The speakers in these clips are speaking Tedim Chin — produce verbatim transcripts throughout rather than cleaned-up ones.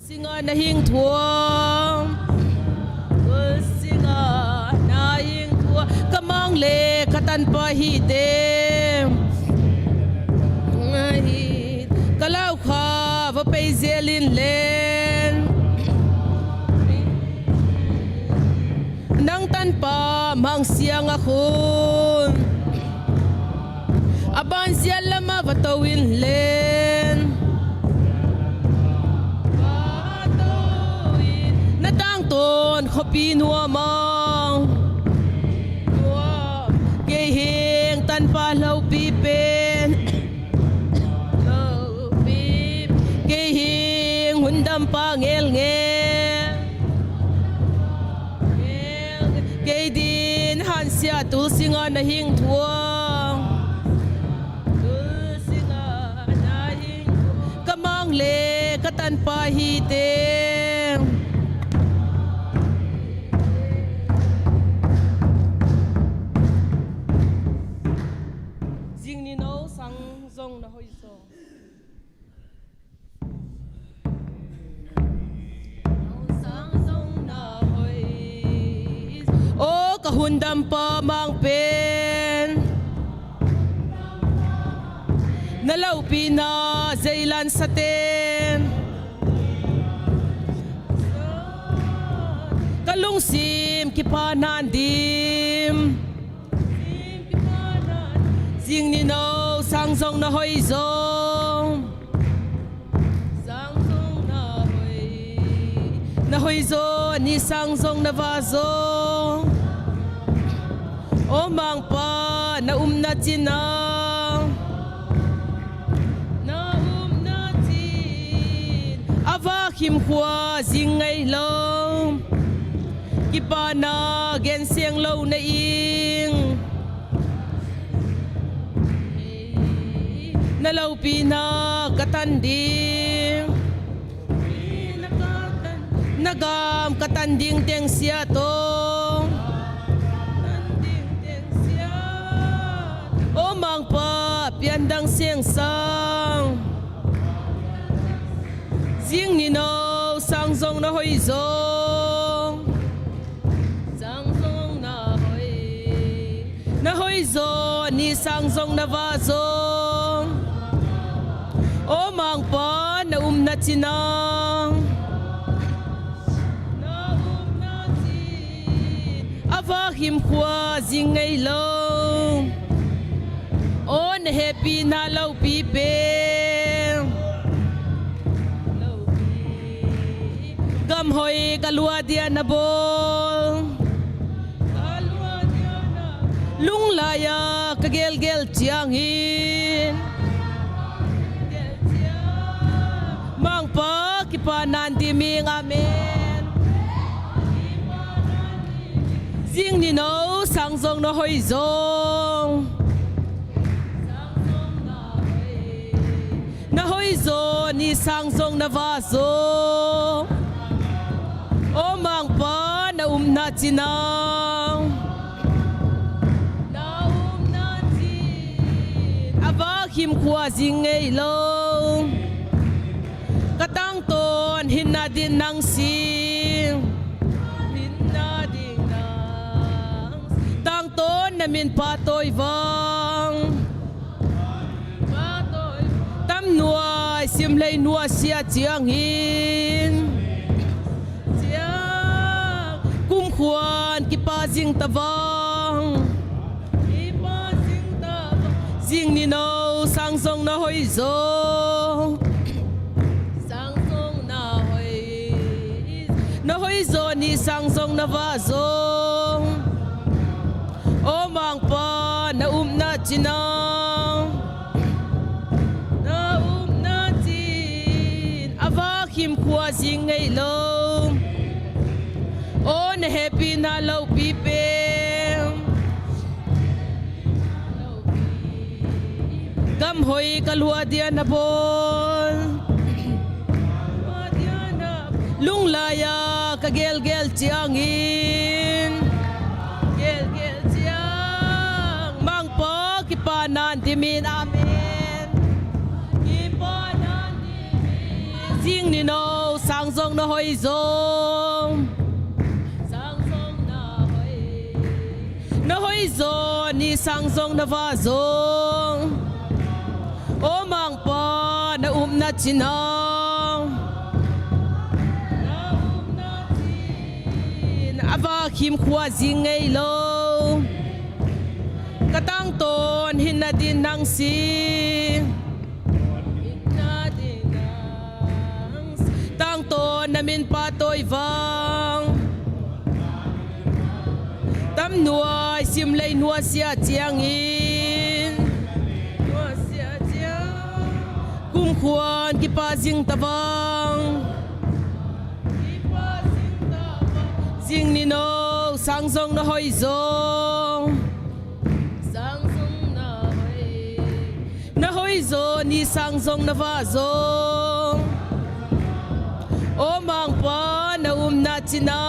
Singa na hing thuam, singa na hing thuam, ka mang le ka tanpa hite. Ka lau kha va pei zel in len, nang tanpa mang siang a khun a ban ziat lamah va to in len. Na tangtawn khuapi nuam a, kei hing tanpa lopi pen, lopi, kei hing hundampa ngelngel. Kei din hansia tul singa na hing thuam, tul singa na hing thuam, ka mang le ka tanpa hite. Zing nino sang zong na hoih zaw. Aw ka hundampa mang pen, na lopina zeilan saten, ka lungsim kipa nan dim. Zing nino sang zong na hoih zaw. Sang zong na hoih, na hoih zaw ni sang zong na va zaw. Aw mangpa na umna cina, na umna cin a vak himkhua zing ngei lo. Kipana gensiang lo na ing, na lopina ka tan ding, na gam ka tan ding teng siat aw. Aw mangpa piandang siangsang. Zing nino sang zong na hoih zaw. Sang zong na hoih, na hoih zaw ni sang zong na va zaw. Aw mangpa na umna cina, na umna cin a vak himkhua zing ngei lo. Aw na hehpihna lopi pen, gamhoih ka lua dia na bawl. Lunglai-a ka gelgel ciangin, mangpa kipa nan dim ing. Amen. Zing nino sang zong na hoih zaw. Na hoih zaw ni sang zong na va zaw. Aw mangpa na umna cina, na umna cin a vak himkhua zing ngei lo. Ka tangtawn hinna din nang si, hinna din nang si. Tangtawn na min pahtawi vang, pahtawi vang. Tam nuai sim lei nuasia ciangin, ciang kumkhuan kipa zing ta vang. Zing nino sang zong na hoih zaw. Sang zong na hoih, na hoih zaw ni sang zong na va zaw. Aw mangpa na umna cina, na umna cin a vak himkhua zing ngei lo. Aw na hehpihna lopi pen, gamhoih ka lua dia na bawl. Lunglai-a ka gelgel ciangin, gelgel ciang mangpa kipa nan dim in. Amen. Kipa nan dim in. Zing nino Sang zong na hoi zaw. Sang zong na hoi. Na hoi zaw, ni sang zong na va zaw. Aw Mangpa, na upna cin a, na upna cin a va khim khua zing ngei lo. Ka tangtawn hinna din nang si. Tangtawn na min pahtawi vang. Tam nuai sim lei nuasia ciangin, nuasia ciang kumkhuan kipa zing ta vang. Kipa zing ta vang. Zing ni no, sang zong na hoi zaw. Sang zong na hoi. Na hoi zaw, ni sang zong na va zaw. Aw Mangpa, na upna cin a,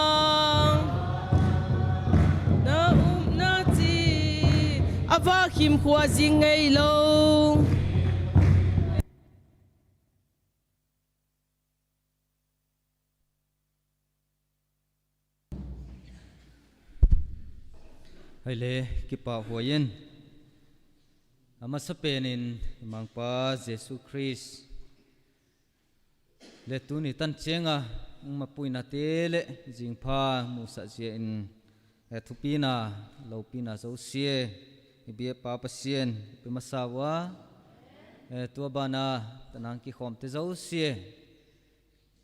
na upna cin a va khim khua zing ngei lo. Hei le, kipahhuai in. A masa penin i Mangpa Jesu Khrist le tuni tan cianga nang mapuinate le zingpha muhsah zia in, eh, thupina, lopina zosie i biakpa Pasian i pe masa uh a, eh, tua bana tanang kikhawmte zosie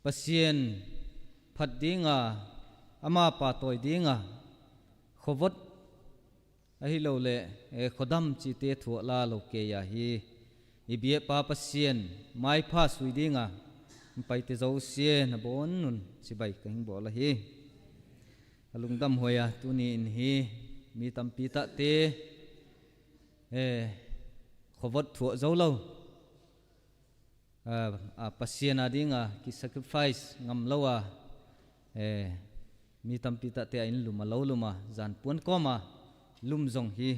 Pasian phat dinga, ama pahtawi dinga, khuavot ahi lo le, eh, khuadam cite thuah la lo kei a hi. I biakpa Pasian maipha sui dinga, i paite zosie na bawn un cibai ka hing bawl ahi. A lungdam huai a tuni in hi, mi tampi tahte, eh, khuavot thuah zo lo. Ah, ah, Pasian a dinga ki sacrifice ngam lo a, eh, mi tampi tahte a inn lum a lo lum a, zan puan kawm a lum zong hi,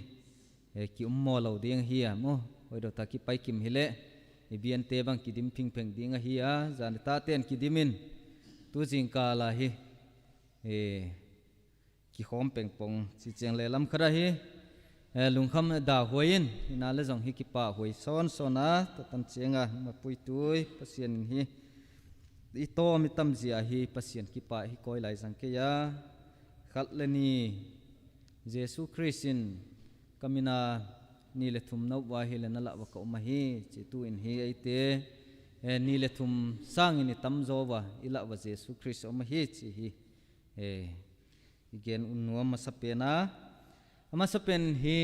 eh, ki um maw lo ding ahi a maw. Hoihdawta kipai kim hileh i biante bang kidim phingpheng ding ahi a, zan i tahte in kidim in tu zingkal a hi, eh, kikhawm pengpong ci ciang le lam khat ahi, eh, lungkham dahhuai in, hina le zong hi kipahhuai sawnsawn a, tua tan cianga mapuitui Pasian in hi i tawm i tamzia hi Pasian kipah hi kawi lai zang kei a, khat le ni Jesu Khrist in ka mina ni le thum na up uh a hi le na lah uh a ka um ahi, ci tu in hi eite, eh, ni le thum sangin i tamzaw uh a, i lah uh a Jesu Khrist a um ahi, ci hi, eh, i gen un nuam masa pen a. A masa pen hi,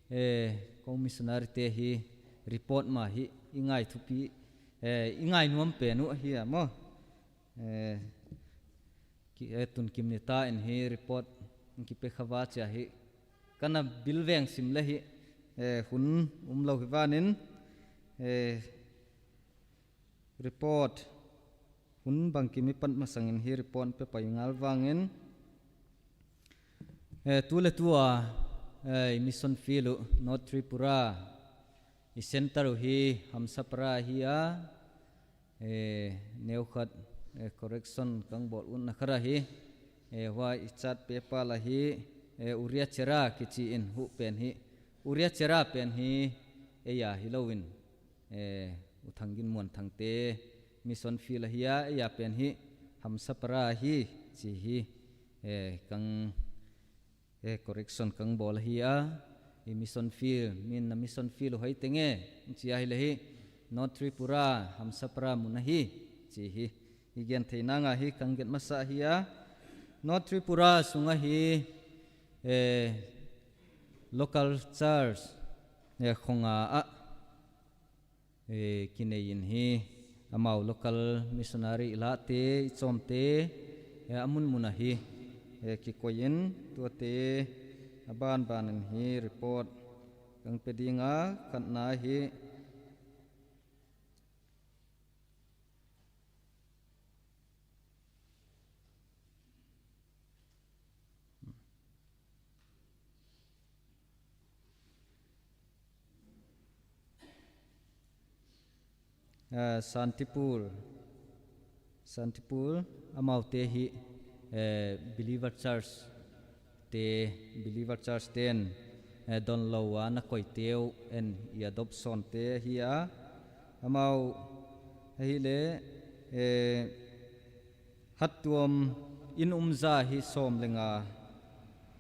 eh, ko missionary te hi report mah hi i ngai thupi, eh, i ngai nuam pen uh ahi a maw. Eh, ki, eh, tun kim ni ta in hi report in kipe kha va cia hi. Ka na bil veng sim le hi, eh, hun um lo hi vanin, eh, report hun bangkim i pat masangin hi report pe pai ngal vangin, eh, tu le tu a, eh, i mission field uh North Tripura i center uh hi Hamsapara hi a, eh, neu khat, eh, correction kang bawl utna khat ahi, eh, hua i chat paper la hi, eh, Uria Chera kici in huh pen hi, Uria Chera pen hi, ei a hi lo in, eh, U Thang Gin Muan Thangte mission field ahi a, ei a pen hi Hamsapara ahi, ci hi, eh, kang, eh, correction kang bawl ahi a, i mission field, min na mission field uh hoi tenge, ci ahi le hi, North Tripura, Hamsapara mun ahi, ci hi, i gen theina nga hi kang gen masa ahi a, North Tripura sung ahi, eh, local church, eh, khonga ah, eh, kinei in hi, amau local missionary i lahte, i cawmte, eh, a munmun ahi, eh, kikoi in tuate a banban in hi report kang pe dinga khatna hi. Ah, Santipur. Santipur, amaute hi, eh, Believer Church te, Believer Church ten, eh, don lo a na koite uh en i adoption te ahi a, amau ahile, eh, hattuam inn umza hi sawm le nga,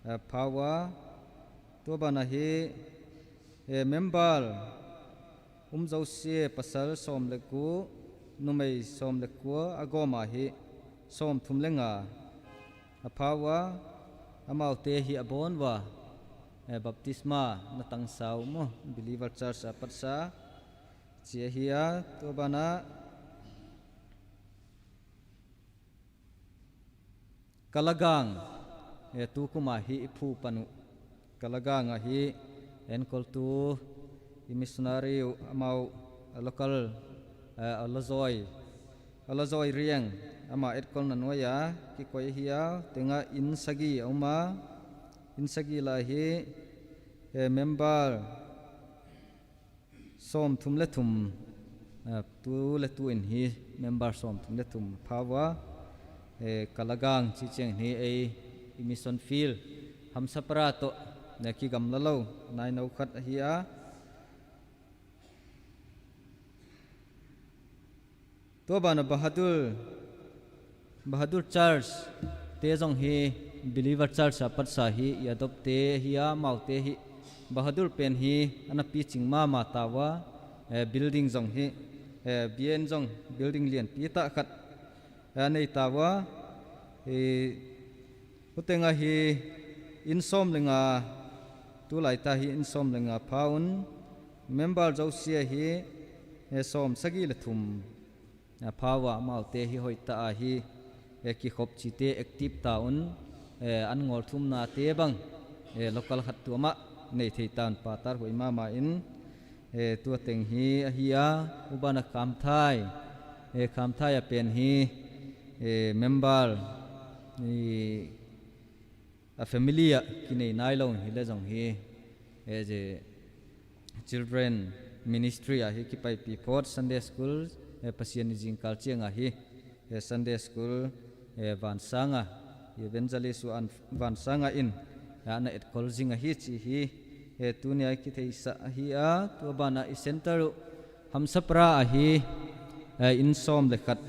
eh, pha uh a, tua banah hi, eh, member um zosia pasal sawm le guk, numei sawm le kua a gawm ah hi sawm thum le nga a pha uh a, amaute hi a bawn uh a, eh, baptisma na tangsa uh maw, Believer Church a patsa ci ahi a, tua banah Kalagang, eh, tu kum ah hi i phu pan uh. Kalagang ah hi enkoltu i missionary uh amau, a local, eh, a lazawi, a lazawi riang ama etkolna nuai a kikoi ahi a, tengah inn sagi a um a, inn sagi lai hi, eh, member sawm thum le thum, eh, tu le tu in hi member sawm thum le thum pha uh a, eh, Kalagang ci ciang hi ei i mission field Hamsapara tawh na kigamla lo naino khat ahi a. Tua banah Bahadur, Bahadur Church te zong hi Believer Church a patsa hi i adopt te hi a, amaute hi Bahadur pen hi a na picing mahmah ta uh a, eh, building zong hi, eh, biain zong building lianpi tah khat, eh, a nei ta uh a, eh, Huteng ahi inn sawm le nga, tu laita hi inn sawm le nga pha un, member zosia hi, eh, sawm sagih le thum a pha uh a, amaute hi hoih ta ahi, eh, kikhop cite active ta un, eh, an ngawl thumnate bang, eh, local khat tuamah nei thei ta un, patar huai mahmah in, eh, tua teng hi ahi a, u banah Khamthai, eh, Khamthai a pen hi, eh, member, i, a family ah kinei nai lo hi le zong hi, eh, ze children ministry ah hi kipaipih phot, Sunday school, eh, Pasian i zingkal ciang ah hi, eh, Sunday school, eh, vansanga, evangelist uh an vansanga in, eh, ana etkol zing ahi ci hi, eh, tunia i kitheisah ahi a, tua banah i center uh Hamsapara ahi, eh, inn sawm le khat,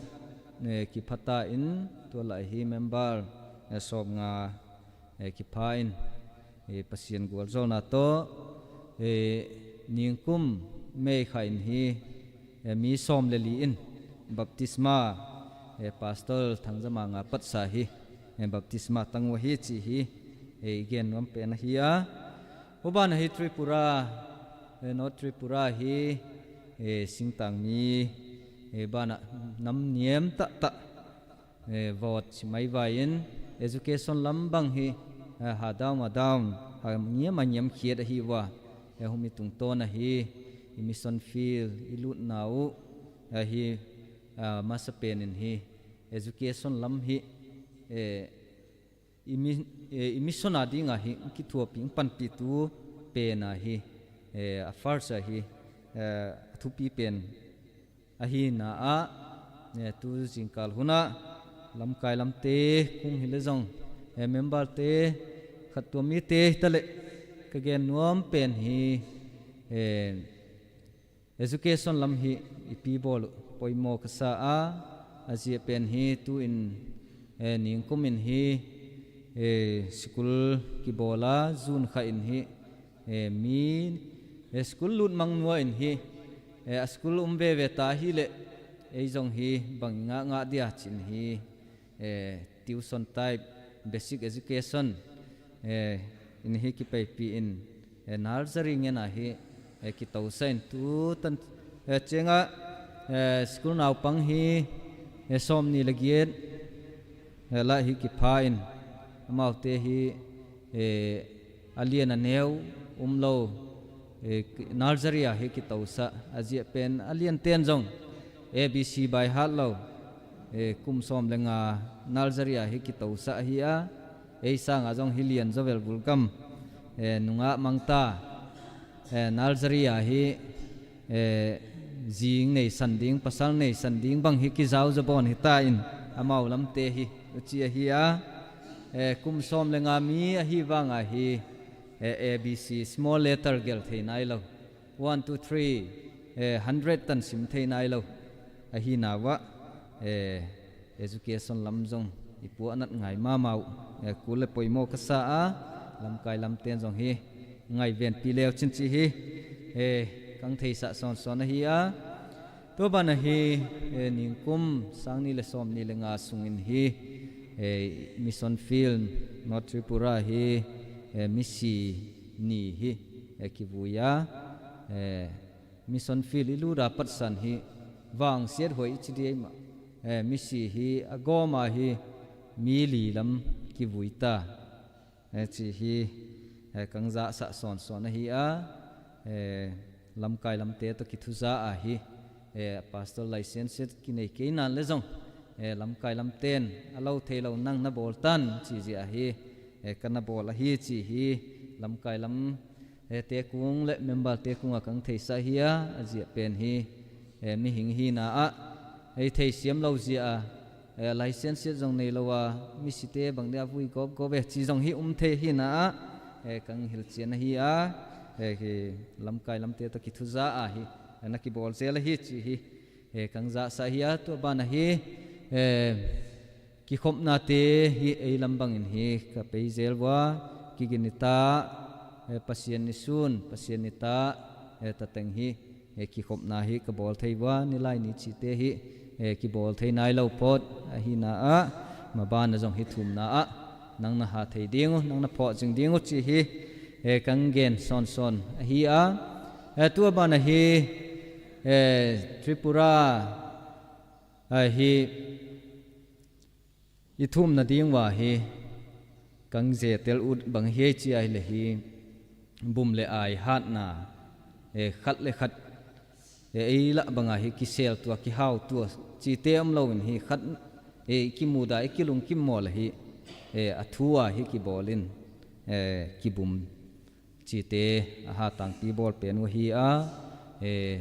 eh, kiphata in tua lai hi member, eh, sawm nga, eh, kipha in, eh, Pasian gualzawlna tawh, eh, ningkum May kha in hi, eh, mi sawm le li in baptisma, eh, Pastor Thangzamang a patsa hi, eh, baptisma tang uh ahi ci hi, eh, i gen nuam pen ahi a. U banah hi Tripura, eh, North Tripura hi, eh, singtang mi, eh, banah nam niam tahtah, eh, vawt si mai vai in education lam bang hi, eh, ha down a down, ha ngiam a ngiam khiat ahi uh a, eh, humi tungtawn ahi i mission field i lutna uh, eh, hi, ah, masa pen in hi education lam hi, eh, i mi-, eh, i mission a dingah hi kithuapih panpihtu pen ahi, eh, a first ahi, eh, a thupi pen ahina ah, eh, tu zingkal hunah lamkai lamte kung hi le zong, eh, member te khat tua mite hi taleh ka gen nuam pen hi, eh, education lam hi i pi bawl uh poimaw ka sa a, a zia pen hi tu in, eh, ningkum in hi, eh, school kibawl a, zun kha in hi, eh, mi, eh, school lut mang nua in hi, eh, a school um veve ta hi leh ei zong hi bang i ngah ngah dia cin hi, eh, tuition type, basic education, eh, in hi kipaipih in, eh, nursery ngen ah hi, eh, kitosa in tu tan, eh, ciangah, eh, school naupang hi, eh, sawm nih le giat, eh, lah hi kipha in amaute hi, eh, a lian a neu um lo, eh, nursery ah hi kitosah, a ziah pen a lianten zong A B C by heart lo, eh, kum sawm le nga nursery ah hi kitosah ahi a, ei sangah zong hi lian zaw vel bulkam, eh, nungah mangta, eh, nursery ah hi, eh, zing neisan ding, pasal neisan ding bang hi kizau zabawn hi ta in, amau lamte hi uci ahi a, eh, kum sawm le nga mi ahi vanga hi, eh, A B C small letter gelh thei nai lo, one, two, three, eh, hundred tan sim thei nai lo ahi na uah, eh, education lam zong i puahnat ngai mahmah uh, eh, kul le poimaw ka sa a, lamkai lamten zong hi ngai venpi leu cin ci hi, eh, kang theisah sawnsawn ahi a, tua ban ahi, eh, ningkum sang ni le sawm ni le nga sungin hi, eh, Mission Field North Tripura hi, eh, misi ni hi, eh, kivui a, eh, Mission Field i luda patsan hi vangsiat huai i ci dih mah, eh, misi hi a gawma hi mi li lam kivui ta, eh, ci hi, eh, kang zahsah sawnsawn ahi a, eh, lamkai lamte tawh kithuza ahi, eh, pastor license kinei kei nan le zong, eh, lamkai lamten a lo thei lo nang na bawl tan ci zia ahi, eh, ka na bawl ahi ci hi, lamkai lam, eh, tekung le member tekung a kang theisah hi a, a ziah pen hi, eh, mihing hi na ah, ei theisiam lo zia a, eh, license zong nei lo a, misite bang dia vui gawpgawp e ci zong hi um thei hi na ah, eh, kang hilhcian ahi a, eh, hi lamkai lamte tawh kithuza ahi, eh, na kibawl zel ahi ci hi, eh, kang zahsah hi a, tua ban ahi, eh, kikhopnate hi ei lam bangin hi ka pei zel vua, kigin ni ta, eh, Pasian ni sun, Pasian ni ta, eh, tateng hi, eh, kikhopna hi ka bawl thei vua, ni lai ni cite hi, eh, kibawl thei nai lo phot ahi na ah, maban a zong hi thumna ah nang na ha thei ding uh, nang na phawh zing ding uh ci hi, eh, kang gen sawnsawn ahi a, eh, tua ban ahi, eh, Tripura ahi i thumna ding uh ahi, kang zetel ut bang hi ei ci ahi le hi, bum le ai hatna, eh, khat le khat, eh, ei lah banga hi kisel tua, kihau tua cite om lo in hi khat, eh, i kimuda, i kilungkim mawl ahi, eh, a thu a hi kibawl in, eh, kibum cite a hatangpi bawl pen uh ahi a, eh,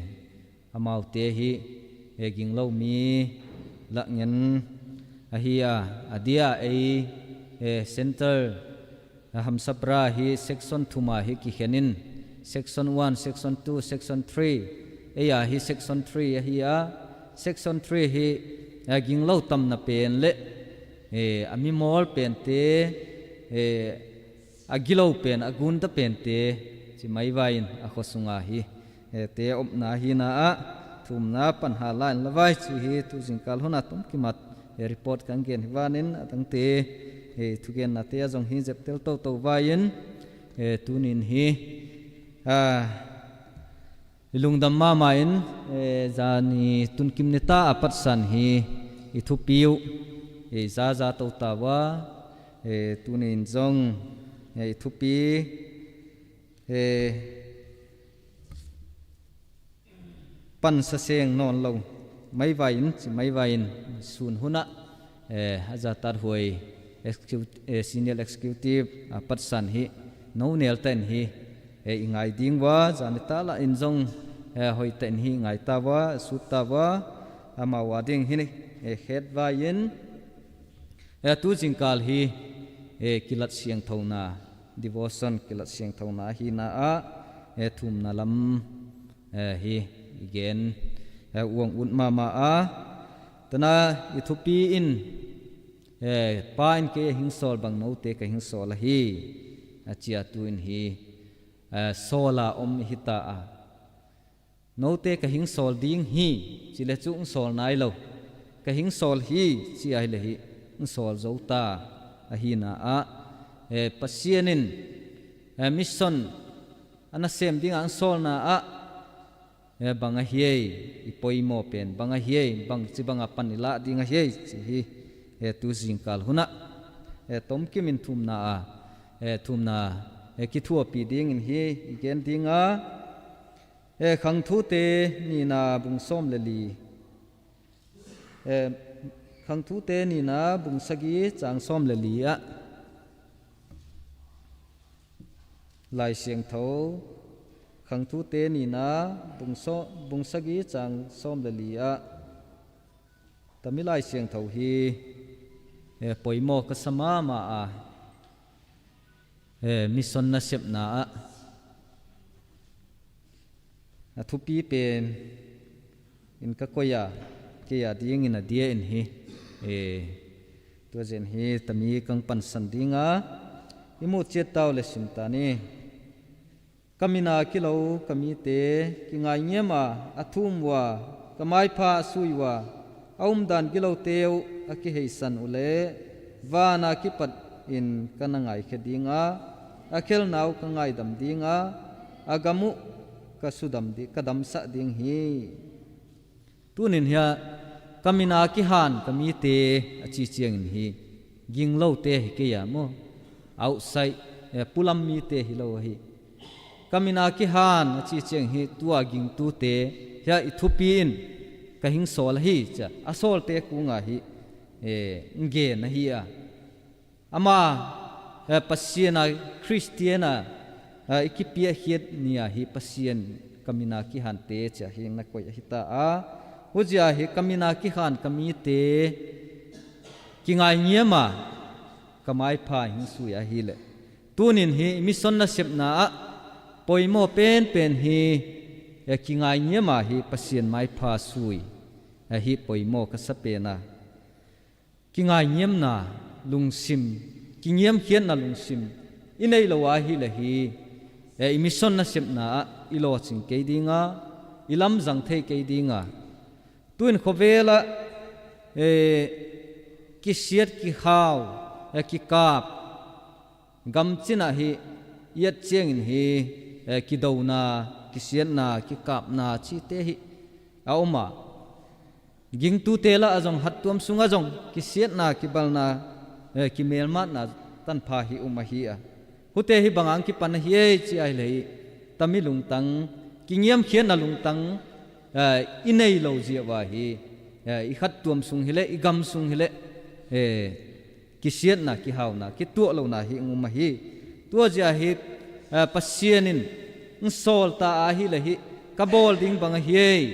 amaute hi, eh, ginglo mi lah ngen ahi a, a dia ei, eh, center, a Hamsapra hi section thuma hi kikhen in, section one, section two, section three, ei a hi section three ahi a, section three hi, eh, ginglo tamna pen le, eh, a mimawl pente, eh, a gilo pen, a gunta pente, ci maivai in a khuasunga hi, eh, te opna hi na ah, thumna pan ha la in la vai ci hi, tu zingkal huna tom kimat, eh, report kan gen hi vanin, a dangte, eh, thugennate a zong hi zeptel toto vai in, eh, tunin hi, ah, i lungdam mahmah in, eh, zani tunkim ni ta a patsan hi i thupi uh, eh, zaza to ta ua, eh, tunin zong, eh, i thupi, eh, pansa seng nawn lo maivai in, ci maivai in sun hunah, eh, a zatat huai execu-, eh, senior executive a patsan hi no nel ta in hi, eh, i ngai ding ua, zani ta lah in zong, eh, hoi ta in hi i ngai ta ua, sut ta ua, amau a ding hi, eh, khet vai in, eh, tu zingkal hi, eh, kilat siangthona, devotion kilat siangthona hi na ah, eh, thumna lam, eh, hi i gen, eh, uang ut mahmah a, tana i thupi in, eh, Pa in kei a hingsawl bang note ka hingsawl ahi, a cia tu in hi, eh, sawla om i hi ta a. Note ka hingsawl ding hi, ci le cu hingsawl nai lo. Ka hingsawl hi, ci ahi le hi, hingsawl zo ta ahi na ah, eh, Pasian in, eh, mission a nasem dingah hingsawl na ah, eh, bang ahi ei, i poimaw pen bang ahi ei, bang ci banga pan i lah ding ahi ei, ci hi, eh, tu zingkal hunah, eh, tomkim in thumna ah, eh, thumna, eh, kithuapi ding in hi i gen ding a, eh, Khangthute nina bung sawm le li, eh, Khangthute nina bung sagih cang sawm le li ah, Lai Siangtho Khangthute nihna bung saw-, bung sagih cang sawm le li ah tami Lai Siangtho hi, eh, poimaw ka sa mahmah a, eh, mission nasepna ah a thupi pen in ka koih a, kei a dingin a dia in hi. Eh, tua zen hi tami kang pansan ding a, i muh ciat tau le sim ta ni. Ka mina kilo ka mite kingaingiam a, a thum uh a, ka maipha a sui uh a, a umdan gilote uh a kiheisan uh leh vana kipat in ka na ngaikhia ding a, a khelna uh ka ngaidam ding a, a gam uh ka sudam di-, ka damsah ding hi. Tunin hiah ka mina kihan ka mite a ci ciangin hi, ging lote hi kei a maw, outside, eh, pulam mite hi lo ahi. Ka mina kihan a ci ciang hi, tua gingtute hiah i thupi in ka hing sawl ahi cia a sawlte kungah hi, eh, gen ahi a. Ama, eh, Pasian a, Khristian a, eh, i kipiahkhiat ni a hi Pasian ka mina kihante cia hi na koih ahi ta a. Huzia hi ka mina kihan ka mite kingaingiam a, ka maipha hing sui ahi leh, tunin hi mission nasepna ah poimaw penpen hi, eh, kingaingiam a hi Pasian maipha sui, eh, hi poimaw ka sa pen a. Kingaingiamna lungsim, kingiamkhiatna lungsim i nei lo ahi leh hi, eh, i mission nasepna ah i lawcing kei ding a, i lamzang thei kei ding a. Tuin khovel ah, eh, kisiat, kihau, eh, kikap, gamcin ah hi i et ciangin hi, eh, kidona, kisiatna, kikapna cihte hi a om a. Gingtute lah a zong, hattuam sungah zong kisiatna, kibalna, eh, kimelmatna tanpha hi um ahi a. Hute hi bang hang kipan ahi ei ci ahi leh hi, tami lungtang, kingiamkhiatna lungtang, eh, i nei lo ziau a hi, eh, i hattuam sung hi leh, i gam sung hi leh, eh, kisiatna, kihauna, kituah lohna hi ngum ahi. Tua zia hi, eh, Pasian in hong sawl ta ahi leh hi, ka bawl ding bang ahi ei,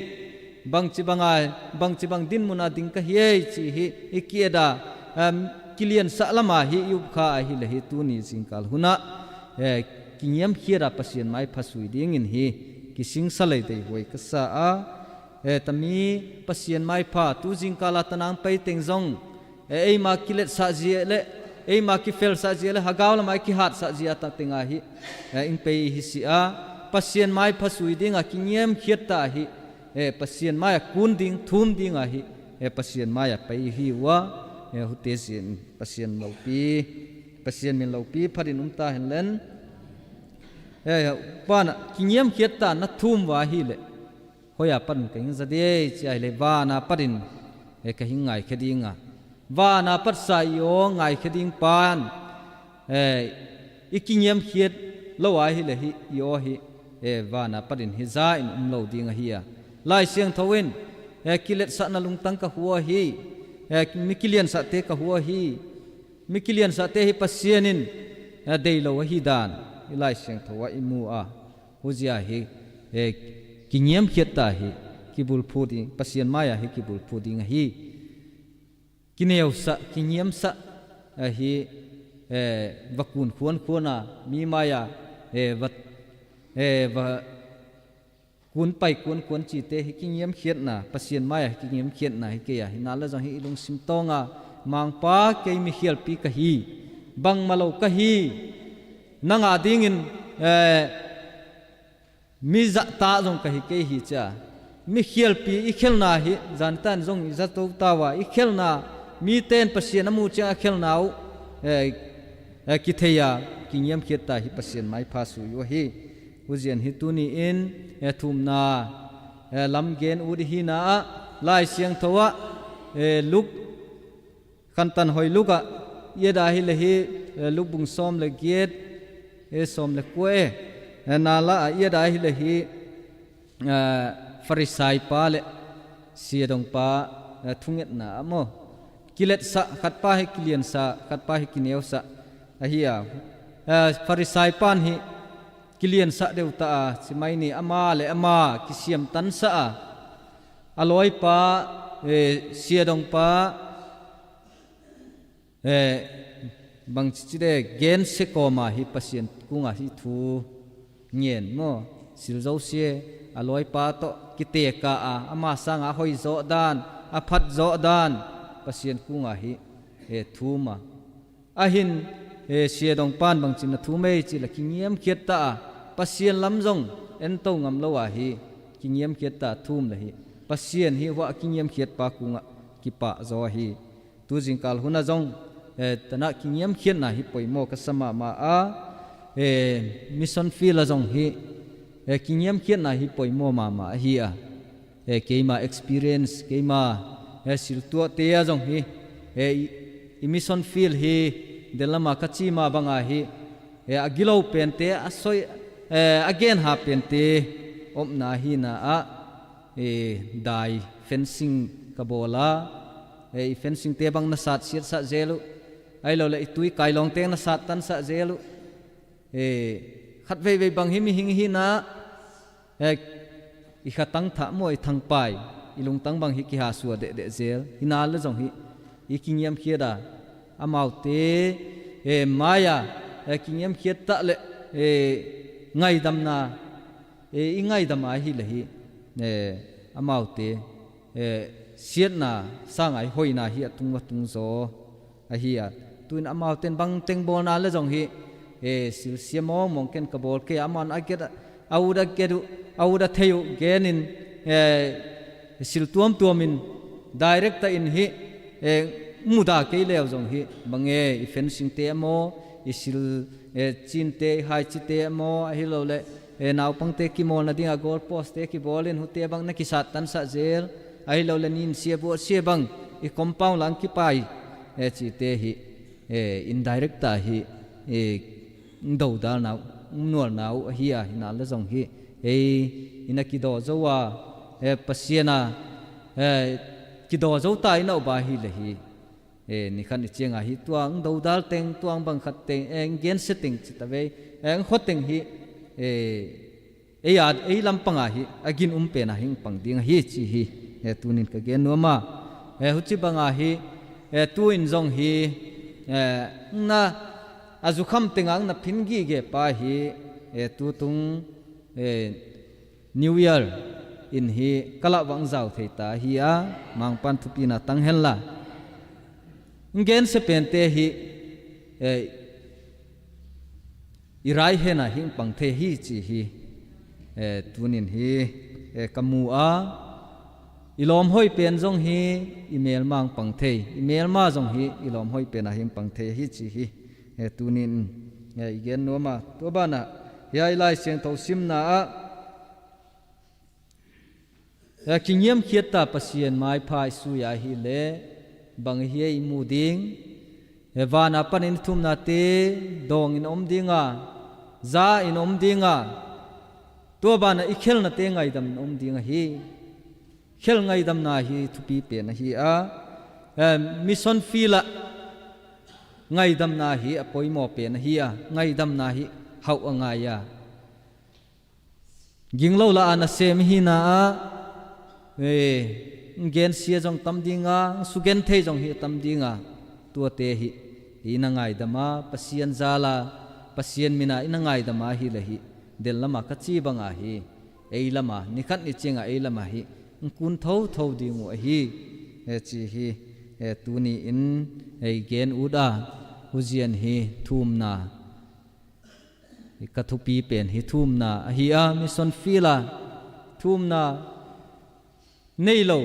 bangci bang a, bangci bang dinmun a ding ka hi ei ci hi i ki-et a, em, kiliansah lam a hi i up kha ahi leh hi, tuni zingkal hun ah, eh, kingiamkhiat a Pasian maipha sui dingin hi kisingsa lei deihhuai ka sa a. Eh, tami Pasian maipha tu zingkal a tanang pei teng zong, eh, eima kiletsah zia leh, eima kifelsah zia leh, hagau lam a i kihatsah zia a ta teng a hi, eh, ing pei hi si a. Pasian maipha sui ding a kingiamkhiat ta hi, eh, Pasian mai a kun ding, thum ding a hi, eh, Pasian mai a pei hi uh a, eh, hute zin Pasian lopi, Pasian min lopi phatin um ta hen len. Eh, banah kingiamkhiat ta na thum uh ahi leh, hoi a patin ka hing za dei ci ahi leh, vana patin, eh, ka hing ngaikhia ding a. Vana patsa i aw ngaikhia ding pan, eh, i kingiamkhiat lo ahi leh hi, i aw hi, eh, vana patin hi za in um lo ding ahi a. Lai Siangtho in, eh, kiletsahna lungtang ka hua hi, eh, mi kiliansahte ka hua hi, mi kiliansahte hi Pasian in, eh, dei lo ahi dan i Lai Siangtho ah i mu a. Huzia hi, eh, kingiamkhiat ta hi, kibulphu ding, Pasian mai a hi kibulphu ding ahi. Kineusah, kingiamsah ahi, eh, va kun khuankhuan a, mi mai a, eh, va, eh, va kun pai kuankhuan cite hi kingiamkhiatna, Pasian mai a hi kingiamkhiatna hi kei a, hi na le zong hi i lungsim tawng a, Mangpa, kei mikhialpi ka hi, bangmah lo ka hi, nang a dingin, eh, mi zahtak zong ka hi kei hi cia. Mikhialpi i khelna hi, zan tan zong i zato ta uh a, i khelna, mite in Pasian a muh ciang a khelna uh, eh, eh, kithei a, kingiamkhiat ta hi Pasian maipha sui uh ahi. Huzian hi tuni in, eh, thumna, eh, lamgen ut i hina ah, Lai Siangtho ah, eh, Luk, Khantan hoi Luk ah i et a hi le hi, eh, Luk bung sawm le giat, eh, sawm le kua, eh, eh, na la ah i et a hi le hi, eh, Farisai pa le siadong pa, eh, thungetna ah maw. Kiletsah, khat pa hi kiliansah, khat pa hi kineusah ahi a. Eh, Farisai pan hi kiliansah deuh ta a, ci mai ni, ama le ama kisiamtansah a, a lawipa, eh, siadongpa, eh, bangci ci de, gensia kawma hi Pasian kungah hi thu ngen maw, sil zosia a lawipa tawh kiteka a, ama sangah a hoih zawh dan, a phat zawh dan, Pasian kungah hi, eh, thum a. Ahin, eh, siadongpan bangci na thum ei ci le kingiamkhiat ta a, Pasian lam zong ento ngam lo a hi, kingiamkhiat ta a thum le hi, Pasian hi huah kingiamkhiatpa kungah kipah zaw a hi. Tu zingkal hunah zong, eh, tanah kingiamkhiatna hi poimaw ka sa mahmah a, eh, mission field ah zong hi, eh, kingiamkhiatna hi poimaw mahmah ahi a. Eh, keima experience, keima, eh, siltuahte ah zong hi, eh, i, i mission field hi, delama ka cima banga hi, eh, a gilo pente, a soi, eh, a genha pente omna hina ah, eh, dai fencing ka bawl a, eh, i fencingte bang na sat siatsah zel uh, ahi lo le i tui kailawngte na sat tansah zel uh. Eh, khat veivei bang hi mihing hina, eh, i kha tangthah maw, i thangpai, i lungtang bang hi kihasua dehdeh zel. Hina le zong hi, i kingiamkhiat a, amaute, eh, mai-a, eh, kingiamkhiat tah le, eh, ngaidamna, eh, i ngaidam a hi le hi, eh, amaute, eh, siatna sanga i hoihna hi a tung va tung zaw ahi a. Tuin amauten bangteng bawlna le zong hi, eh, silsia mawngmawng ken ka bawl kei a, aman a get a, a ut a get uh, a ut a thei uh genin, eh, sil tuamtuamin director in hi, eh, muda kei leu zong hi, bang e, i fencingte maw, i sil, eh, cinte, i haicite maw, ahi lo le, eh, naupangte kimawlna dinga goal post-te kibawlin hute bang na kisat tansah zel, ahi lo le ninsia buahsia bang i compound lang kipai, eh, cite hi, eh, indirect ah hi, eh, dodalna uh, nualna uh ahi a, hina le zong hi, ei, i na kidaw zo a, eh, Pasian a, eh, kidaw zo ta i na uba hi le hi. Eh, nikhat ni cianga hi tuang dodal teng, tuang bang khat teng, eh, gensia teng ci ta vei, eh, khua teng hi, eh, ei a, ei lampanga hi a gin um pena hing pang ding ahi ci hi, eh, tunin ka gen nuama. Eh, huci banga hi, eh, tuin zong hi, eh, na a zukham tenga na phin gige pa hi, eh, tutung, eh, New Year in hi ka lah vang zau thei ta hi a, Mangpan thupina tang henla. Ngensia pente hi, eh, i rai hena hing pang thei hi ci hi, eh, tunin hi, eh, ka mu a, i lawmhoi pen zong hi, i melma hing pang thei, i melma zong hi, i lawmhoi pena hing pang thei hi ci hi, eh, tunin, eh, i gen nuama. Tua banah, hiai Lai Siangtho simna ah, eh, kingiamkhiat ta Pasian maipha i sui a hi le, bang hi ei i mu ding, eh, vana panin i thumnate dawngin om dinga, za in om dinga, tua banah i khelnate ngaidam in om ding ahi. Khel ngaidamna hi thupi pen ahi a, eh, mission field ah ngaidamna hi a poimaw pen ahi a, ngaidamna hi hauh a ngai a. Ginglo la a nasem hina ah, eh, ngensia zong tam dinga, sugen thei zong hi tam dinga, tuate hi, hi na ngaidam a, Pasian zala, Pasian mina i na ngaidam a hi le hi, del lama ka ci banga hi, ei lama, nikhat ni cianga ei lama hi, nkun thotho ding uh ahi, eh, ci hi, eh, tuni in, eh, i gen ut a, huzian hi, thumna, ka thupi pen hi thumna ahi a, mission field a thumna nei lo,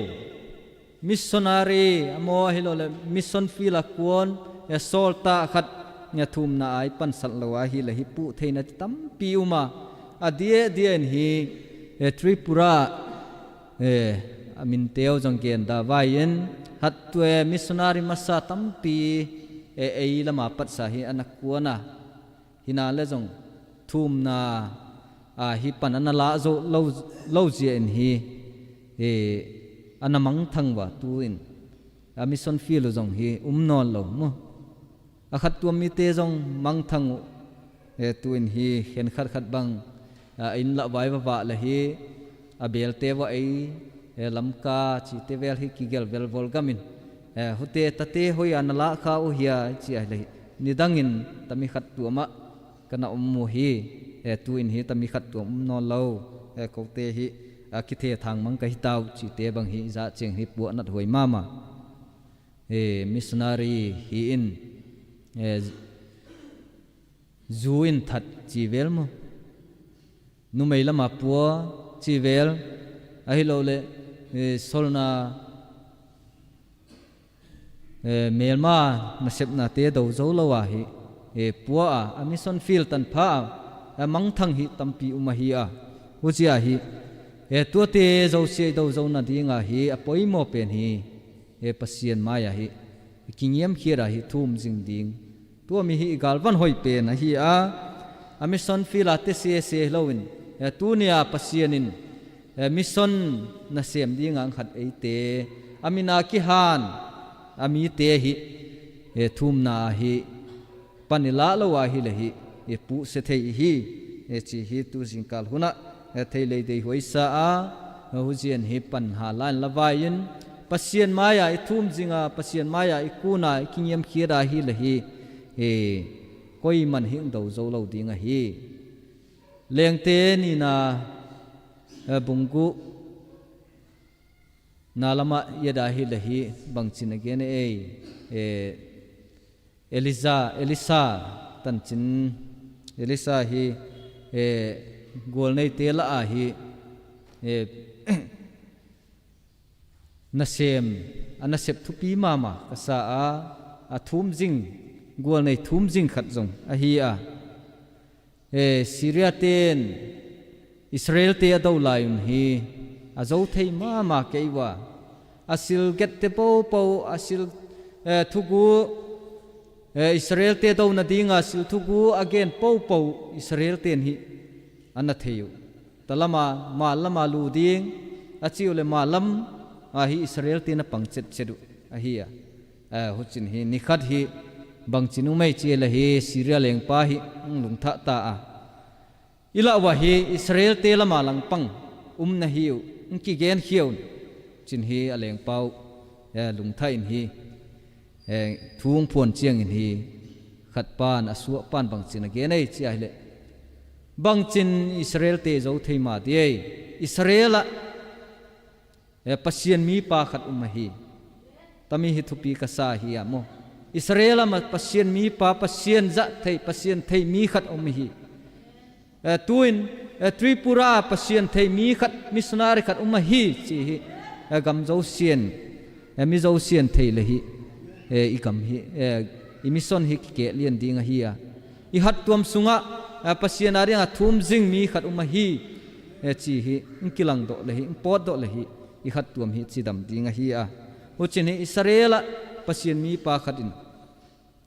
missionary a maw ahi lo le, mission field a kuan, e, sawltak khat, e, thumna ai pansat lo ahi le hi puh theina tampi um a, a diahdiah in hi, e, Tripura, e, a minteu zong gen da vai in, hat tua, e, missionary masa tampi, e, ei lama patsa hi a na kuan a. Hina le zong thumna, a, hi pan a na lah zo lo, lo zia in hi, e, a na mangthang va tu in, a, mission field uh zong hi um nawn lo maw. A khat tuam mite zong mangthang uh, Eh, tu-in hi khen khatkhat bang, ah, inn lah vai vavah le hi, a belte vah ei, eh, Lamka cite vel hi kigelh velvol gamin, eh, hute tate hoih a na lahkha uh hia i ci a hi le hi. Nidangin tami khat tuamah ka na om uh hi. Eh, tu-in hi tami khat tuam om nawn lo. Eh, kote hi, ah, kithethang mang ka hi ta uh cite bang hi i zah ciang hi puahnat huai mahmah. Eh, missionary hi in, eh, zu in that ci vel maw? Numei lama pua ci vel, ahi lo le, eh, solna, eh, melma nasepnate do zo lo a hi, eh, pua a, a mission field tanpha a, a mangthang hi tampi um ahi a, huci a hi, eh, tuate zosia i do zo nading a hi, a poimaw pen hi, eh, Pasian mai a hi, i kingiamkhiat a hi, thum zing ding. Tua mi hi i galvan hoih pen ahi a, a mission field a te sese hi loin, eh, tunia Pasian in, eh, mission nasem ding ang khat eite, a mina kihan, a mite hi, eh, thumna a hi, pan i lah lo a hi le hi, i puhsia thei i hi, eh, ci hi tu zingkal hunah, eh, thei lei dei huaisa a, eh, huzian hi pan ha lain la vai-in, Pasian mai-a i thum zinga, Pasian mai-a i kuna, i kingiamkhiat a hi le hi, eh, koi man hing do zo lo ding a hi. Lengte nina, eh, bungguh na lamah i et a hi le hi, bangcin a gen ei, eh, Elisa, Elisa tancin, Elisa hi, eh, gualneite lah a hi, eh, nasem, a nasep thupi mahmah ka sa a, a thum zing, gualnei thum zing khat zong ahi a. Eh, Syria ten Israel te a do lai un hi, a zo thei mahmah kei uh a, a sil gette popo, a sil, eh, thugu, eh, Israel te do nadinga sil thugu a gen popo Israel ten hi a na thei uh. Talama, mal lama lu ding a ci uh le mal lam a hi Israel te na pang cetcet uh ahi a. Eh, hucin hi, nikhat hi, bangcin um ei ci le hi, Syria lengpa hi, hong lungthah ta a. I lah uh a hi, Israel te lama langpang, um na hi uh, hong kigenkhia un. Cin hi a lengpa uh, eh, lungthah in hi, eh, thu hong phuan ciangin hi, khat pan, a suah pan bangcin a gen ei ci a hi leh. Bangcin Israel te zo thei mah di ei, Israel ah, eh, Pasian mipa khat um ahi. Tami hi thupi ka sa hi a maw. Israel ah mah Pasian mipa, Pasian zah thei, Pasian thei mi khat um ahi. Eh, tuin, eh, Tripura Pasian thei mi khat, missionary khat um ahi, ci hi. Eh, gam zosian, eh, mi zosian thei le hi. Eh, i gam hi, eh, i mission hi kikeh lian ding ahi a. I hattuam sungah, eh, Pasian a dingah thum zing mi khat um ahi, eh, ci hi, hong kilangdawh le hi, hong pawtdawh le hi, i hattuam hi cidam ding ahi a. Hucin hi Israel ah Pasian mipa khat in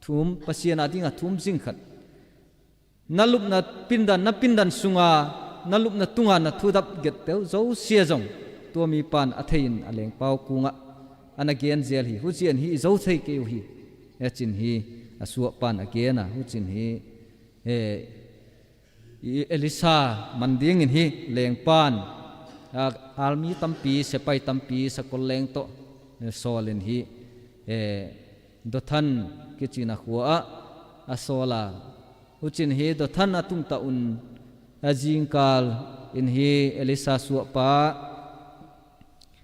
thum, Pasian a dingah thum zing khat. Na lupna pindan, na pindan sunga, na lupna tunga na thudap get peuh zosia zong tua mipan a thei in a lengpau kungah a na genzel hi, hucian hi i zo thei kei uh hi. Eh, cin hi a suahpan a gen a, hucin hi, eh, i Elisa man dingin hi lengpan, ah, army tampi, sepai tampi, sakol leng tawh, eh, sawlin hi, eh, Dothan kicina khua ah a sawl a. Hucin hi Dothan a tungta un a zingkal in hi Elisa suahpa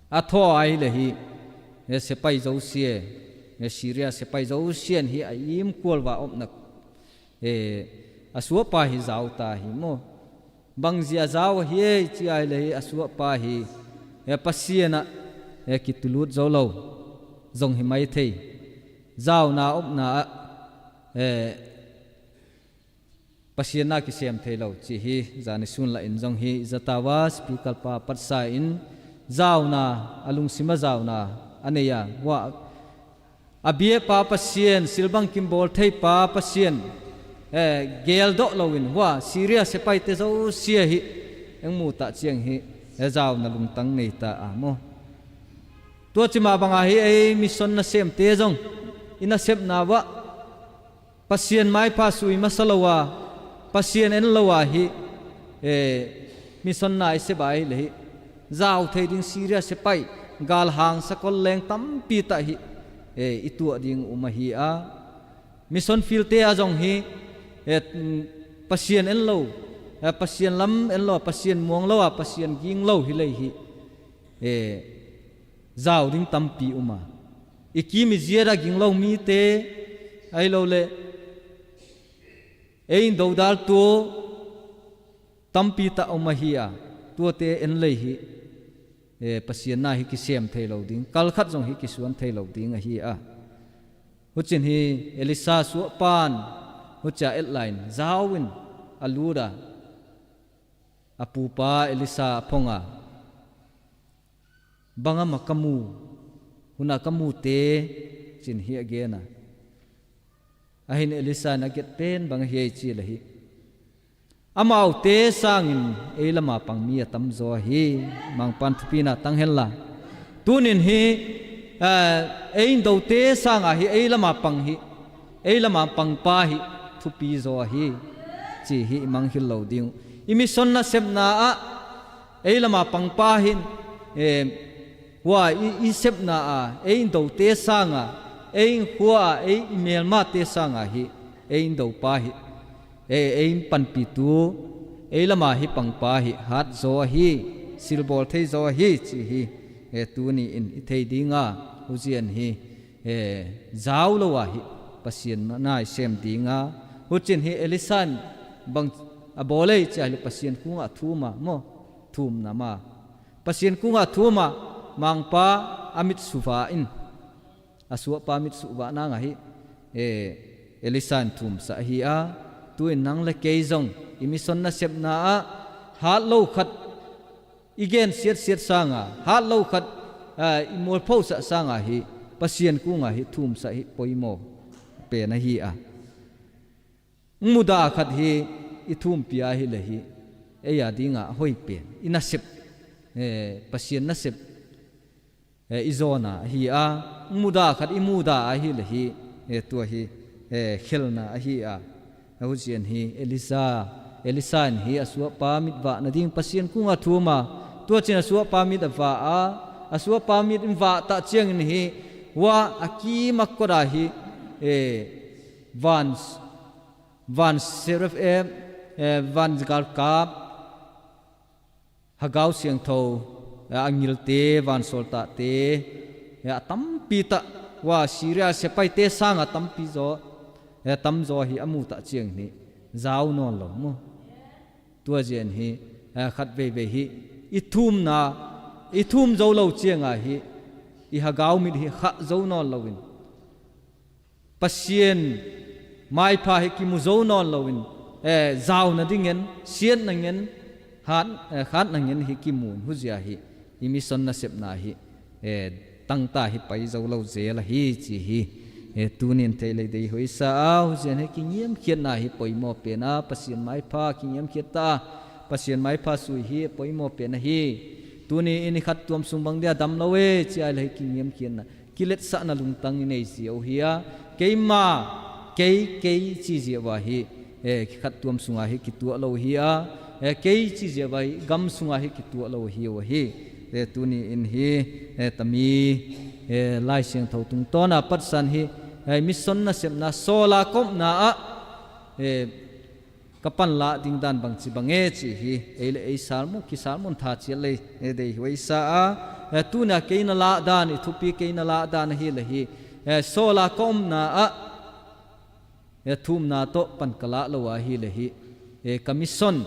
a thaw a hi le hi, eh, sepai zosia, eh, Syria sepai zosian hi a imkual va omna, eh, a suahpa hi zauta hi maw. Bangzia zau a hi ei ci a hi le hi a suahpa hi, eh, Pasian ah, eh, kitulut zo lo zong hi mai thei. Zauna omna ah, eh, Pasian na kisem thei lo ci hi. Zani sun la in zong hi i zatau a speaker pa patsa in zauna, a lungsima zauna a nei a, hua a biapa Pasian, silbang kimbawl theipa Pasian, eh, geldawh loin hua Syria sepaite zosia hi eng mutah ciang hi, eh, zauna lungtang neita a maw. Tua cimah banga hi ei mission nasemte zong i nasepna uah Pasian maipha sui masa lo a, Pasian en lo ah hih, eh, mission na i sep ah hih le hih zau thei ding Syria sepaih galhang sakol leng tampi tah hih, eh, i tuah ding um ahi a, mission field te ah zong hih, eh, Pasian en lo, eh, Pasian lam en lo, Pasian muang lo ah, Pasian ging lo hi lei hih, eh, zau ding tampi um a, i kim i ziat ah ging lo mite, ahi lo le ei dodal tu tampi tah um ahi a, tuate en lei hih, eh, Pasian na hih kisem thei lo ding, kal khat zong hih kisuan thei lo ding ahi a. Hucin hih Elisha suahpan hucia et lai-in zau in a lut a, a pupa Elisha a phong a, bang amah ka mu, hun ah ka mute, ci-in hih a gen a. Ahi in Elisha in a gen pen bang ahi ei ci le hih, amaute sangin ei lam ah pang mi a tamzaw ahi. Mangpa'n thupina tang hen la, tuni-in hih, eh, ei indote sang ah hih ei lam ah pang hih, ei lam ah pangpa hih thupi zaw ahi, ci hih i mangngilh lo ding uh. I mission nasepna ah ei lam ah pangpa hih, eh, hua i, i sepna ah ei indote sang ah, ei innkhua ah, ei i melmate sang ah hih ei indopa hih, eh, ei panpitu, ei lam ah hih pangpa hih hat zaw ahi, silbawl thei zaw ahi, ci hih, eh, tuni-in i thei ding a, huzian hih, eh, zau lo ah hih Pasian na i sem ding a. Hucin hih Elisha in bang a bawl ei ci a hih le Pasian kung ah thum a maw, thumna ma, Pasian kung ah thum a, Mangpa, a mit suvah in, a suahpa mit suvah nang ah hih, eh, Elisha in thumsah ahi a. Tu-in nang le kei zong i mission nasepna ah hat lo khat i gen siatsiat sang ah, hat lo khat, ah, i mualphosah sang ah hih Pasian kung ah hih thumsah hih poimaw pen ahi a. Mudah khat hih i thumpih a hih le hih ei a ding ah a hoi pen i nasep, eh, Pasian nasep, eh, i zawn a ahi a. Mudah khat i mudah a hih le hih, eh, tua hih, eh, khelna ahi a. Huzian hih Elisha, Elisha in hih a suahpa mit vah nading Pasian kung ah thum a, tua cin a suahpa mit a vah a, a suahpa mit in vah tah ciangin hih hua a kim a kot ah hih, eh, van, van seraph, eh, eh, van galkap, Hagau Siangtho, eh, angelte, vansawltahte, eh, a tampi tah, hua Syria sepaihte sang a tampi zaw, eh, tamzaw hih a mu tah ciangin hih zau nawn lo maw. Tua zian hih, eh, khat veivei hih i thumna, i thum zo lo ciang ah hih i hagau mit hih khah zo nawn lo in, Pasian maipha hih kimu zo nawn lo in, eh, zau nading ngen, siatna ngen, hat, eh, hatna ngen hih kimu in, huzia hih i mission nasepna hih, eh, tangta hih pai zo lo zel ahi ci hih, eh, tuni-in thei lei deih huai sa a. Huzian hih kingiamkhiatna hih poimaw pen a, Pasian maipha kingiamkhiat ta a, Pasian maipha sui hih poimaw pen ahi. Tuni-in i khat tuam sung bang dia dam lo e ci a hih le hih kingiamkhiatna, kiletsahna lungtang i nei zia uh hi a. Keima, kei, kei ci zia uh a hih, eh, khat tuam sung ah hih kituah lo hi a. Eh, kei ci zia uh a hih gam sung ah hih kituah lo hi uh a hih. Eh, tuni-in hih, eh, tami, eh, Lai Siangtho tungtawn a patsan hih, eh, mission nasepna sawl a ka omna ah, eh, ka pan lah ding dan bangci bang e ci hih, ei le ei sermon, kisermon tha ciat lei, eh, deih huai sa a. Eh, tuni-a kei na lah dan, i thupi kei na lah dan ahi le hih, eh, sawl a ka omna ah, eh, thumna tawh pan ka lah lo ahi le hih, eh, ka mission,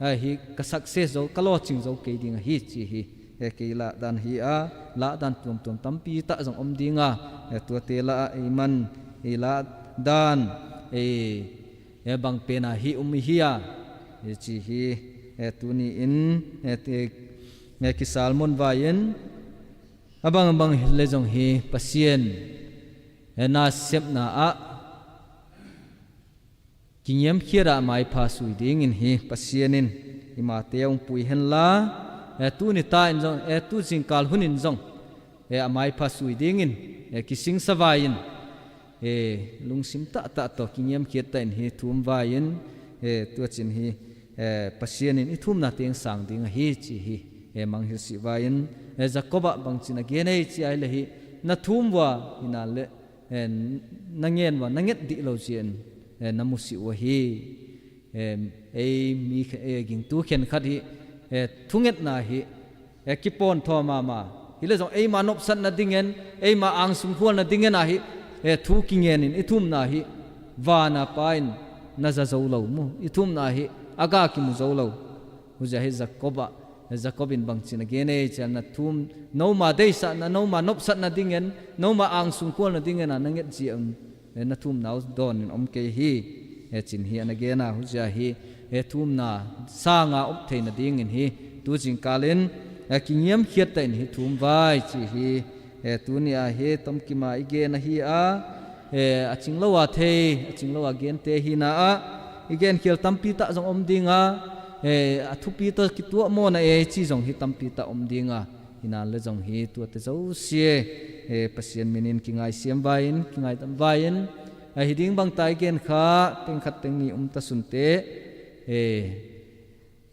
eh, hih ka success zo, ka lawhcing zo kei ding ahi ci hih, eh, kei lah dan hi a. Lah dan tuamtuam tampi tah zong om ding a, eh, tuate lah ah ei man, ei lah dan, eh, eh, bang pen a hih um i hi a, eh, ci hih, eh, tuni-in, eh, te, eh, kisermon vai-in, a bangbang le zong hih Pasian, eh, nasepna ah kingiamkhiat a maipha sui dingin hih Pasian in i mate hong pui hen la, eh, tuni ta in zong, eh, tu zingkal hun in zong, eh, a maipha sui dingin, eh, kisingsa vai-in, eh, lungsim tahtah tawh kingiamkhiat tah in hih thum vai-in, Eh, tua cin hi, eh, Pasian in i thumna teng sang ding ahi ci hi, eh, mangngilh sih vai-in, eh, Jacob ah bangcin a gen ei ci a hi leh hi, na thum vua hi na leh, eh, na ngen vua na nget dih lo ci-in, eh, na mu sih uh ahi. Eh, ei mi khe-, eh, gingtu khenkhat hi, eh, thungetna hi, eh, kipawn thaw mahmah. Hi leh zong eima nopsat nading en, eima angsung khual nading en ahi, eh, thu kingen in i thumna hi, vana Pa in na za zo lo mu, i thumna hi, a ga kimu zo lo. Huzia hi Jacob ah, eh, Jacob in bangcin a gen ei ci a, na thum, noma deisahna, noma nopsat nading en, noma angsung khual nading en a na nget zia un, eh, na thumna uh dawn in om kei hi, eh, cin hi a na gen a, huzia hi, eh, thumna sanga om thei nading in hi, tu zingkal in, eh, kingiam khiat ta in hi thum vai ci hi, eh, tuni a hi tomkim a i gen ahi a, eh, a cing lo a thei, a cing lo a gente hi na ah, i gen khial tampi ta zong om ding a, eh, a thupi ta kituah mawna ei ci zong hi tampi ta om ding a, hi na leh zong hi tuate zosia, eh, Pasian min in kingaisiam vai-in, kingaidam vai-in, ahi ding bang ta i gen kha, teng khat teng ni um ta sunte, eh,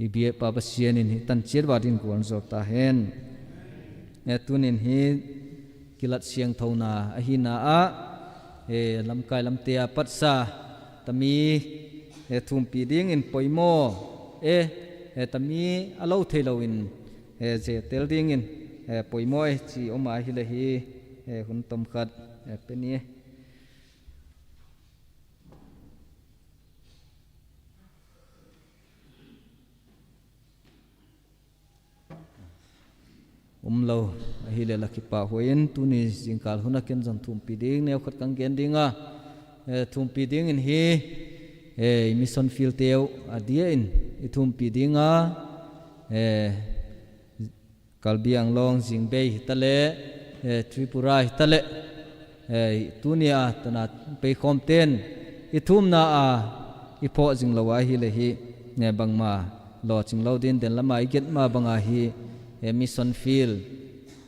i biakpa Pasian in hi tanciat va din guan zo ta hen. Eh, tunin hi kilat siangthona ahi na ah, eh, lamkai lamte a patsa tami, eh, thumpi ding in poimaw, eh, eh, tami a lo thei lo in, eh, zetel ding in, eh, poimaw, eh, ci om a hi leh hi, eh, hun tomkhat, eh, pe ni. Um lo, ahi leh la kipahhuai in, tuni zingkal hun a ken zong thumpi ding, neu khat kang gen ding a, eh, thumpi ding in hi, eh, i mission field te uh a dia in, i thumpi ding a, eh, Karbi Anglong, Zingbei hi ta leh, eh, Tripura hi ta leh, eh, tuni a tana peikhawm ten, i thumna a, i phawh zing lo a hi leh hi, eh, bangma lawcing lo din den lama i get ma banga hi, eh, mission field,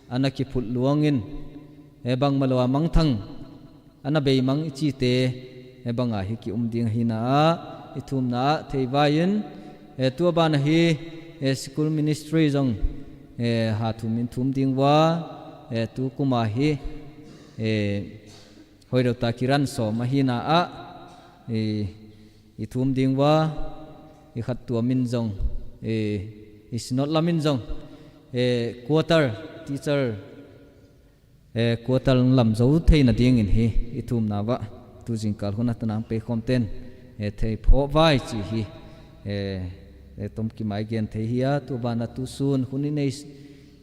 a na kiphut luang in, eh, bangma lo a mangthang, a na beimang i cite, eh, banga hi ki-um ding ahi na ah, i thumna ah thei vai-in, eh, tua ban ahi, eh, school ministry zong, eh, ha thum in thum ding vua, eh, tu kum a hi, eh, hoidota kiran sawm ahi na ah, eh, i thum ding vua, i khat tua min zong, eh, i synod lam in zong, eh, quarter, teacher, eh, quarter lam zo thei nading in hi, i thumna vah, tu zingkal hun a tana peikhawm ten, eh, thei phawh vai ci hi, eh, eh, tomkim a i gen thei hi a, tu ban a tu sun, hun i nei,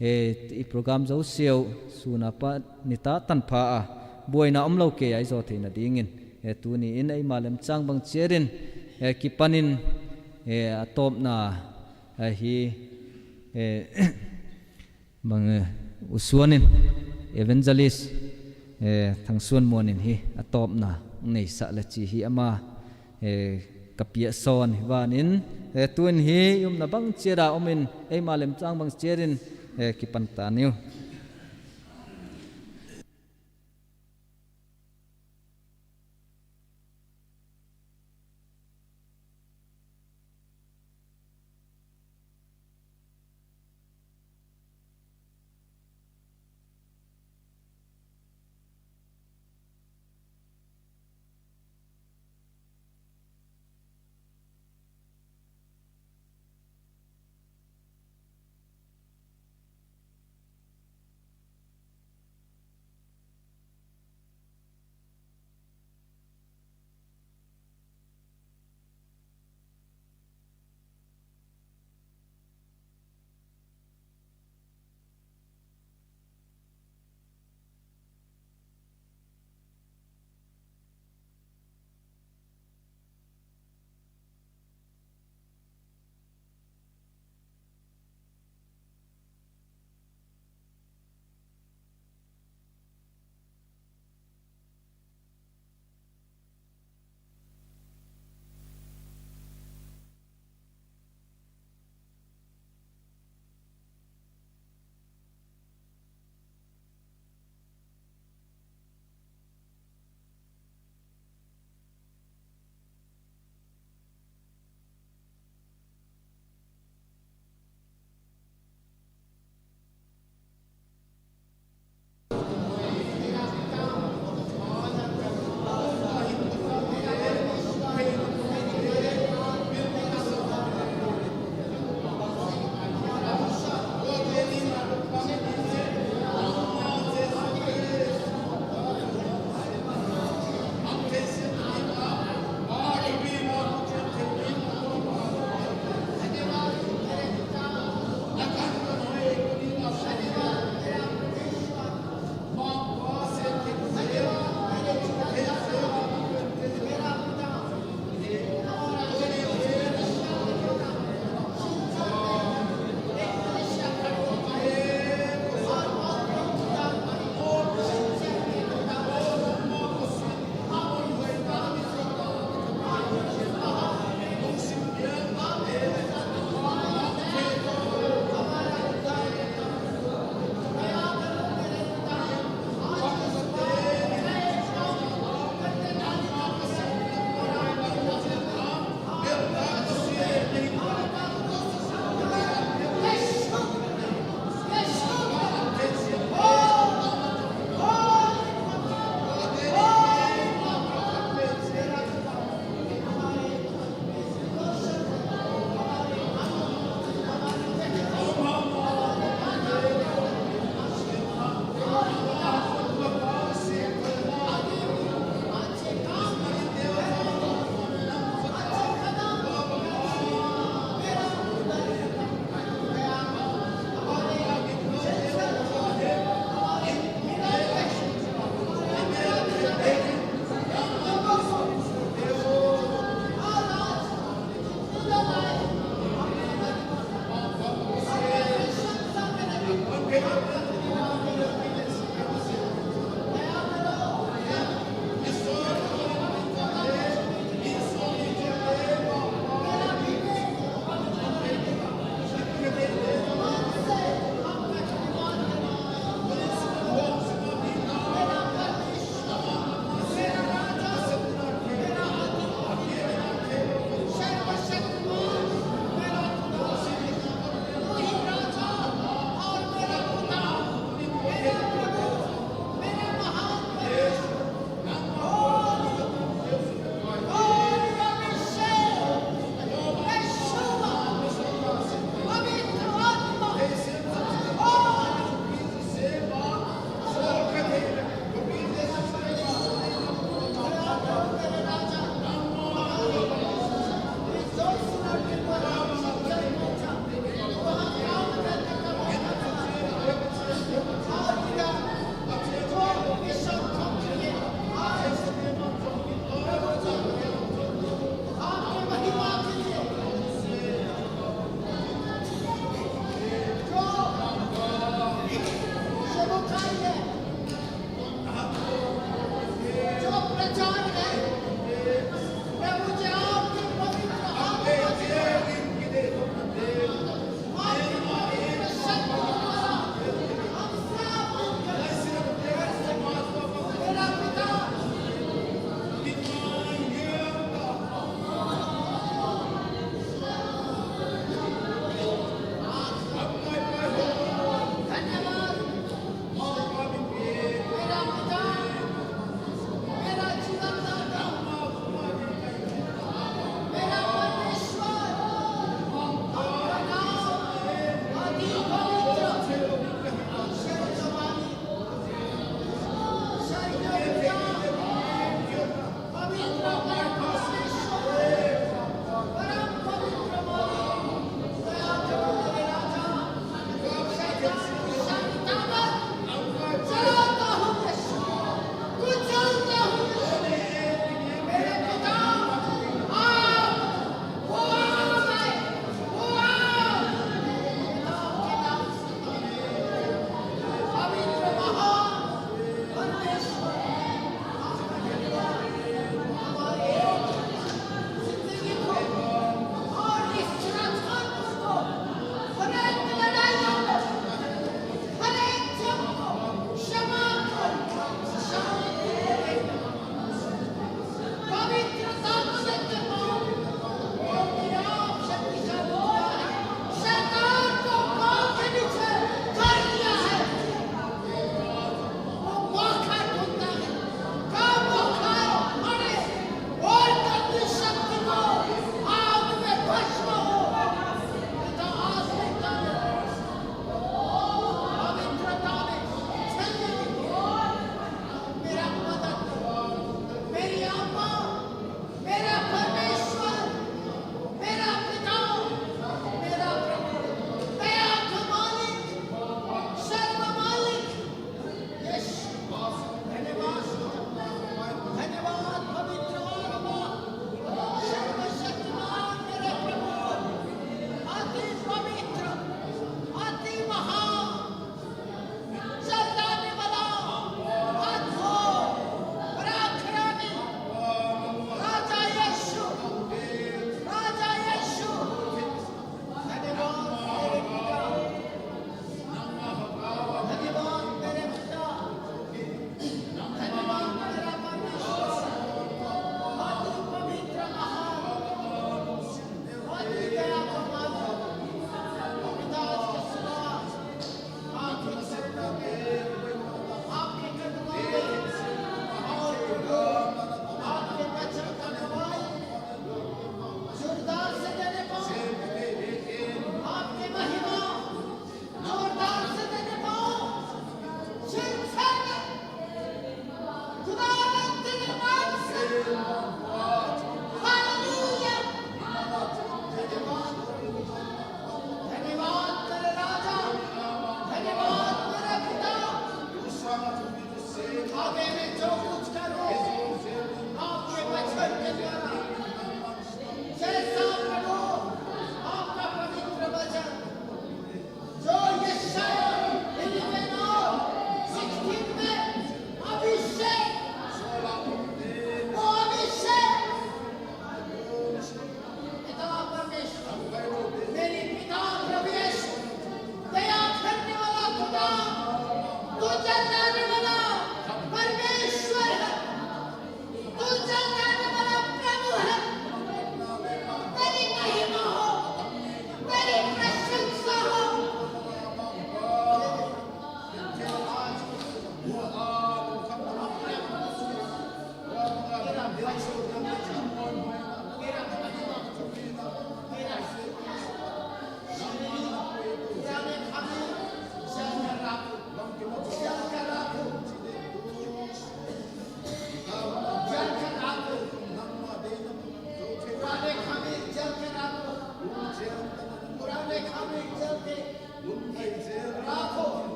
eh, i program zosia uh, sun a pat nita tanpha a, buaina om lo kei a i zaw thei nading in, eh, tuni in eima lemcang bang ciat in, eh, kipan in, eh, a tawpna, eh, hi, eh, bang, eh, U Suan in, Evangelist, eh, Thang Suan Muan in hi a tawpna neisah le ci hi ama, eh, ka piah sawn hi vanin, eh, tu in hi i umna bang ciat a om in, eima lemcang bang ciat in, eh, kipan ta ni uh.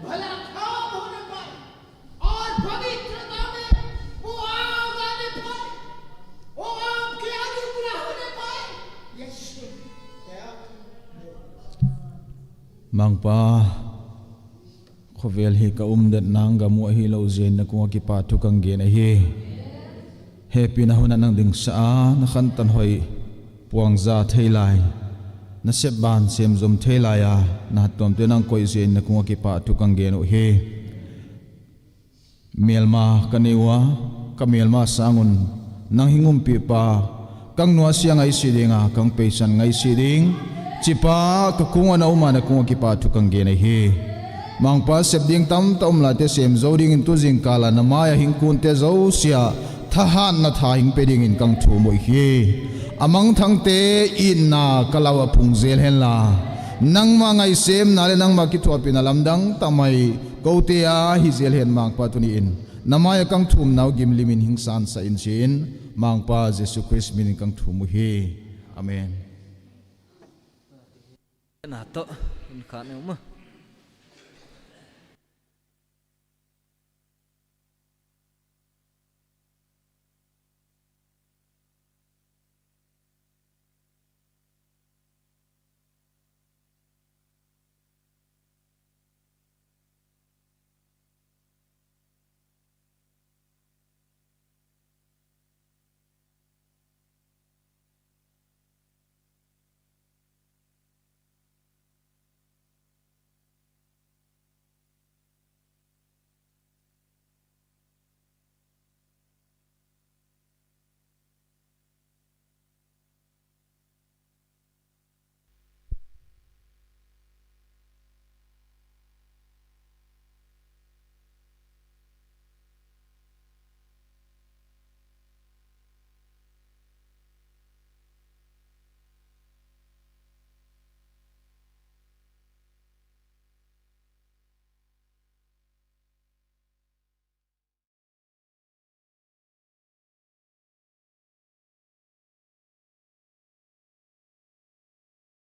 भला काम होने पाए और पवित्रता में वो आग आने पाए, वो आपके आगे बुरा होने पाए। यीशु, दया की Mangpa, khuavel hi ka um det nang gam uh ahi lo zia in na kung a kipa thu kang gen ahi. Hehpihna hun ah nang dingsa a, na khantan hoih puangza thei lai, na sepban semzom thei lai a, na hattuamte nang koih zia in na kung a kipa thu kang gen uh hi. Melma ka nei uh a, ka melma sangun nang hing umpihpa, kang nuasia ngaisih dinga kang peisan ngaisih ding cipa ka kung a na um a, na kung a kipa thu kang gen ahi. Mangpa, sep ding tamta um laite sem zo dingin tu zingkala na mai-ah hingkunte zosia thahatna tha hing pia dingin kang thum uh hi. A mangthangte itna ka lau a phung zel henla, nangma ngaisemna le nangma kithuahpihna lamdang tamai kote a hi zel hen Mangpa, tuni in na mai-ah kang thumna uh gimlimin hing sansa in, ci-in Mangpa Jesu Khrist minin kang thum uh hi. Amen. Na tawh hun khat ne um a.